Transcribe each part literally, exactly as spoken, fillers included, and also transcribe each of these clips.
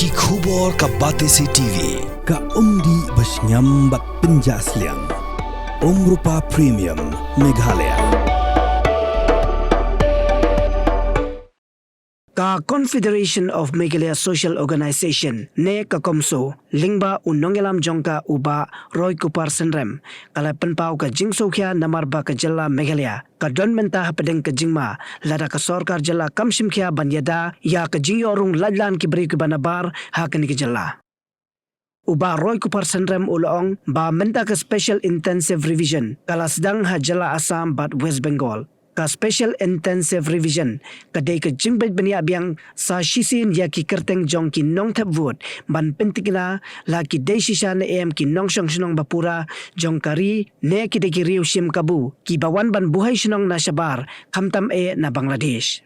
Ki khubor ka Batesi T V, ka umdih ba shngiam bad pynjah sliang. Umrupa Premium, Meghalaya. Ka Confederation of Meghalaya Social Organisation ne ka CoMSO, lyngba u nongïalam jong ka u Bah Roy Kupar Synrem, ka la pynpaw ka jingsngewkhia namar ba ka jylla Meghalaya ka don mynta hapdeng ka jingma, lada ka sorkar jylla kam shim khia ban ïada ïa ka jingïoh rung laitlan ki briew kiba nabar ha kane ka jylla. U Bah Roy Kupar Synrem u la ong ba mynta ka Special Intensive Revision ka la sdang ha jylla Assam bad West Bengal. Ka Special Intensive Revision ka dei ka jingbit bniah biang sa shisien ïa ki kyrteng jong ki nongthep vote ban pyntikna la ki dei shisha ne em ki nongshong shnong ba pura jong ka ri ne ki dei ki riew shim kabu kiba wan ban buhai shnong na shabar, khamtam eh na Bangladesh.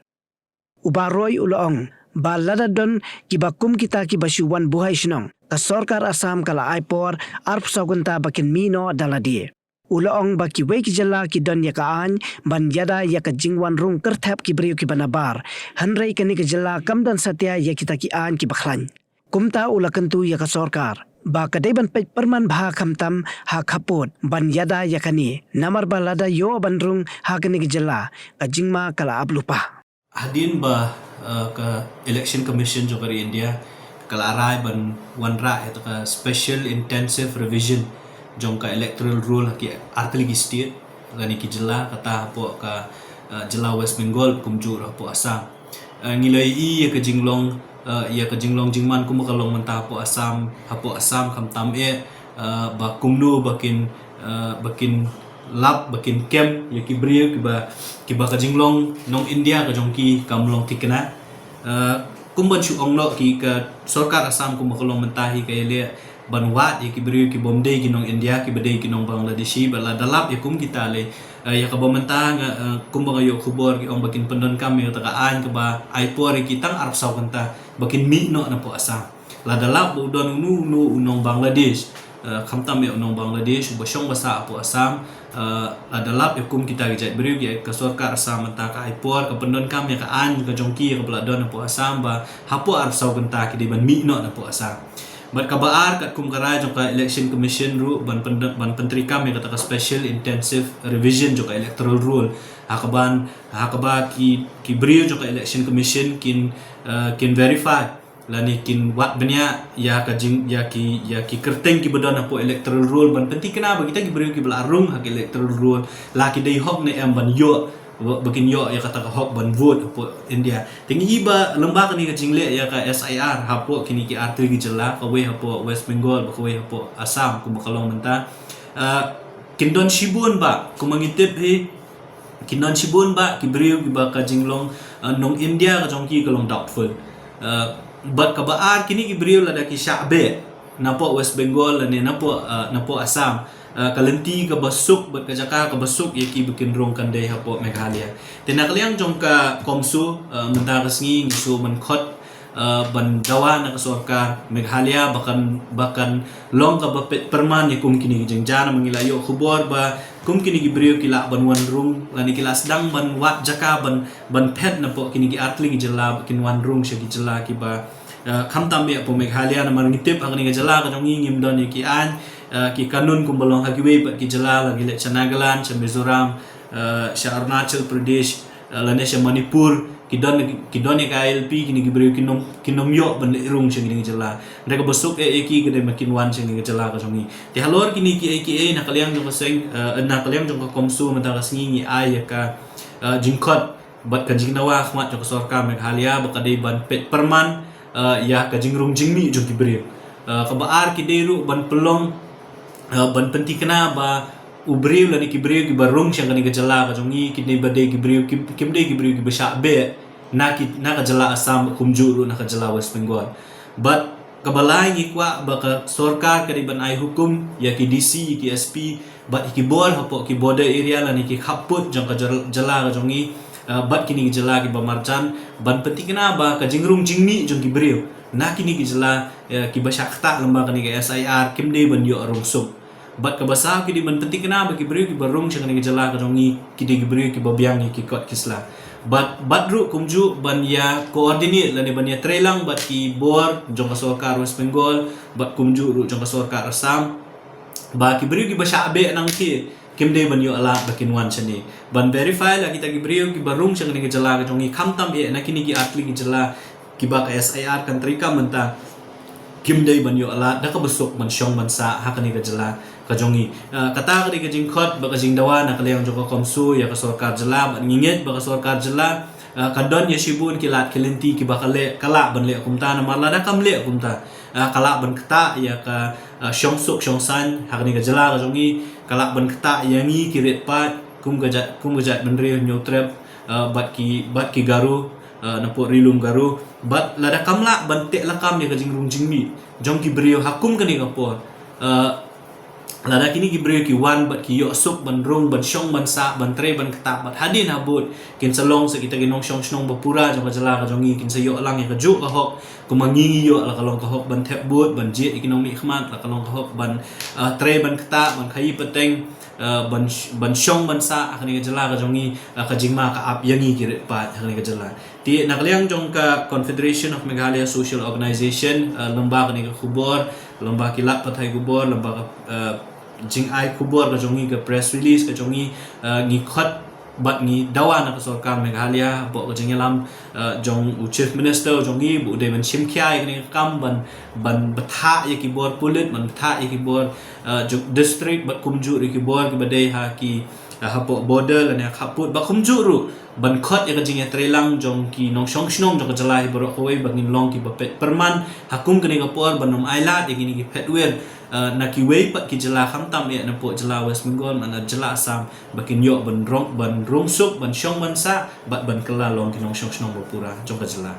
U Bah Roy u la ong ba lada don kiba kum kita kiba shu wan buhai shnong, ka sorkar Assam ka la ai por arphew saw kynta ba kin mih noh da lade. U la ong ba kiwei ki jylla ki don ïa ka aiñ ban ïada ïa ka jingwan rung kyrthep ki briew kiba nabar, hynrei kane ka jylla kam don satia ïa kita ki aiñ kiba khlaiñ. Kumta u la kyntu ïa ka sorkar ba ka dei ban peit pyrman bha khamtam ha khappud ban ïada ïa kane, namar ba lada ïoh ban rung ha kane ka jylla, ka jingma ka la ap lypa. Hadien ba, eh, ka Election Commission jong ka ri India ka la rai ban wanrah ïa ka Special Intensive Revision jong ka Electoral Roll ha ki artylli ki state lane ki jylla, kata hapoh ka, eh, jylla West Bengal kumjuh hapoh Assam. Eh, ngi la ïohi ïa ka jinglong, eh, ïa ka jinglong jingman kumba ka long mynta hapoh Assam, hapoh Assam khamtam eh, eh, ba kumno ba kin, eh, ba kin lap, ba kin kem ïa ki briew kiba, kiba ka jinglong nong India ka jong ki kam long thikna. Eh, kumban shu ong noh ki ka sorkar Assam kumba ka long mynta hi ka ïaleh ban wad ïa ki briew kibym dei ki nong India, kiba dei ki nong Bangladeshi, bad lada lap ïa kum kita lei, eh, ïa kaba mynta nga, eh, kumba nga ïoh khubor ki ong ba kin pyndonkam ïa kata ka aiñ kaba ai por ïa ki tang arphew saw kynta ba kin mih noh napoh Assam. Lada lap ba u don uno uno u nong Bangladesh, eh, khamtam eh u nong Bangladesh uba shong ba sah hapoh Assam, eh, lada lap ïa kum kita ki jait briew, ïa ka sorkar Assam mynta ka ai por, ka pyndonkam ïa ka aiñ ka jong ki ïa kaba la don hapoh Assam ba hapoh arphew saw kynta ki dei ban mih noh napoh Assam. Bad kaba ar, katkum ka rai jong ka Election Commission ruh ban pyn-, ban pyntreikam ïa kata ka Special Intensive Revision jong ka Electoral Roll, ha kaban, ha kaba ki, ki briew jong ka Election Commission kin, eh, kin verify lane kin wad bniah ïa ka jing, ïa ki, ïa ki kyrteng kiba don hapoh Electoral Roll ban pyntikna ba kita ki briew kiba la rung ha ka Electoral Roll la ki dei hok ne em ban ïoh, ba, ba kin ïoh ïa kata ka hok ban vote hapoh India. Te ngi ïohi ba lyngba kane ka jingleh ïa ka S I R hapoh kine ki artylli ki jylla, kawei hapoh West Bengal bad kawei hapoh Assam kumba ka long mynta, eh, kin don shibun ba, kumba ngi tip hi, kin don shibun ba ki briew kiba ka jinglong, eh, nong India ka jong ki ka long doubtful. Eh, bad kaba ar, kine ki briew lada ki shah beh napoh West Bengal lane napoh, eh, napoh Assam, eh, ka lynti kaba suk bad ka jaka kaba suk ïa ki ba kin rung kan dei hapoh Meghalaya. Te na ka liang jong ka CoMSO, eh, mynta ka sngi ngi shu mynkhot, eh, ban dawa na ka sorkar Meghalaya ba kan, ba kan long kaba peit pyrman ïa kum kine ki jingjan. Namar ngi la ïoh khubor ba kum kine ki briew ki lah ban wan rung lane ki la sdang ban wad jaka ban, ban phet napoh kine ki artylli ki jylla ba kin wan rung sha ki jylla kiba, eh, khamtam eh hapoh Meghalaya. Namar ngi tip ha kane ka jylla ka jong ngi ngim don ïa ki aiñ, eh, ki kanun kumba long ha kiwei pat ki jylla, la ngi leit sha Nagaland, sha Mizoram, eh, sha Arunachal Pradesh, eh, lane sha Manipur, ki don, ki don ïa ka I L P, kine ki briew kin ym, kin ym ïoh ban leit rung sha kine ki jylla. Hynrei kaba suk eh ïa ki ka dei ba kin wan sha kine ki jylla ka jong ngi. Te halor kine kiei kiei, na ka liang jong ka seng, eh, na ka liang jong ka CoMSO mynta ka sngi ngi ai ïa ka, eh, jingkhot bad ka jingdawa ha khmat jong ka sorkar Meghalaya ba ka dei ban peit pyrman, eh, ïa ka jingrung jingmih jong ki briew. Eh, kaba ar, ki dei ruh ban pynlong, eh, ban pyntikna ba u briew lane ki briew kiba rung sha kane ka jylla ka jong ngi, ki dei ba dei ki briew, kim, kim dei ki briew kiba shah beh na ki, na ka jylla Assam kumjuh ruh na ka jylla West Bengal. Bad kaba lai, ngi kwah ba ka sorkar ka dei ban ai hukum ïa ki D C, ïa ki S P bad ïa ki bor hapoh ki border area lane ki khappud jong ka jyl-, jylla ka jong ngi, eh, bad kine ki jylla kiba marjan ban pyntikna ba ka jingrung jingmih jong ki briew na kine ki jylla, eh, kiba shah ktah lyngba kane ka S I R kim dei ban ïoh rung suk. Bad kaba saw, ki dei ban pyntikna ba ki briew kiba rung sha kane ka jylla ka jong ngi ki dei ki briew kiba biang ïa ki kot ki sla. Bad bad ruh kumjuh ban ïa coordinate lane ban ïa trei lang bad ki bor jong ka sorkar West Bengal bad kumjuh ruh jong ka sorkar Assam, ba ki briew kiba shah beh nangta kim dei ban ïoh lad ba kin wan shane ban verify la kita ki briew kiba rung sha kane ka jylla ka jong ngi, khamtam eh na kine ki artylli ki jylla kiba ka S I R kan treikam mynta, kim dei ban ïoh lad da kaba suk ban shong ban sah ha kane ka jylla ka jong ngi. Ah, kata ka dei ka jingkhot bad ka jingdawa na ka liang jong ka CoMSO ïa ka sorkar jylla, bad ngi ngeit ba ka sorkar jylla, ah, ka don ïa shibun ki lad ki lynti kiba ka leh, ka lah ban leh kumta, namar lada kam leh kumta, ah, ka lah ban ktah ïa ka, ah, shongsuk shongsaiñ ha kane ka jylla ka jong ngi, ka lah ban ktah ïa ngi ki riewpaid kum ka jait, kum ka jaitbynriew Hynñiewtrep, ah, bad ki, bad ki Garo, ah, napoh Ri Lum Garo, bad lada kam lah ban teh lakam ïa ka jingrung jingmih jong ki briew ha kum kane ka por. Ah, lada kine ki briew ki wan bad ki ïoh suk ban rung, ban shong ban sah, ban trei ban ktah bad hadien habud kin sa long sa kita ki nongshong shnong bapura jong ka jylla ka jong ngi, kin sa ïoh lang ïa kajuh ka hok kumba ngi ngi ïoh, la ka long ka hok ban thep vote, ban jied ïa ki nongmihkhmat, la ka long ka hok ban, ah, trei ban ktah, ban khaïi pateng, ah, ban sh-, ban shong ban sah ha kane ka jylla ka jong ngi, ah, ka jingma ka ap ïa ngi ki riewpaid ha kane ka jylla. Te na ka liang jong ka Confederation of Meghalaya Social Organization, ah, lyngba kane ka khubor, lyngba ki lad pathai khubor, lyngba ka, ah, jingai khubor ka jong ngi, ka press release ka jong ngi, ah, ngi khot bad ngi dawa na ka sorkar Meghalaya hapoh ka jingïalam, ah, jong u Chief Minister jong ngi, ba u dei ban shim khia ïa kane ka kam, ban, ban bthah ïa ki bor pulit, ban bthah ïa ki bor, ah, jong district bad kumjuh ruh ki bor kiba dei ha ki, ah, hapoh border lane ha khappud, bad kumjuh ruh ban khot ïa ka jingïatreilang jong ki nongshong shnong jong ka jylla hi baroh kawei ba ngin long kiba peit pyrman ha kum kane ka por, ban ym ailad ïa kine ki phetwir, ah, na kiwei pat ki jylla, khamtam eh napoh jylla West Bengal, na jylla Assam, ba kin ïoh ban rung, ban rung suk, ban shong ban sah bad ban kylla long ki nongshong shnong bapura jong ka jylla.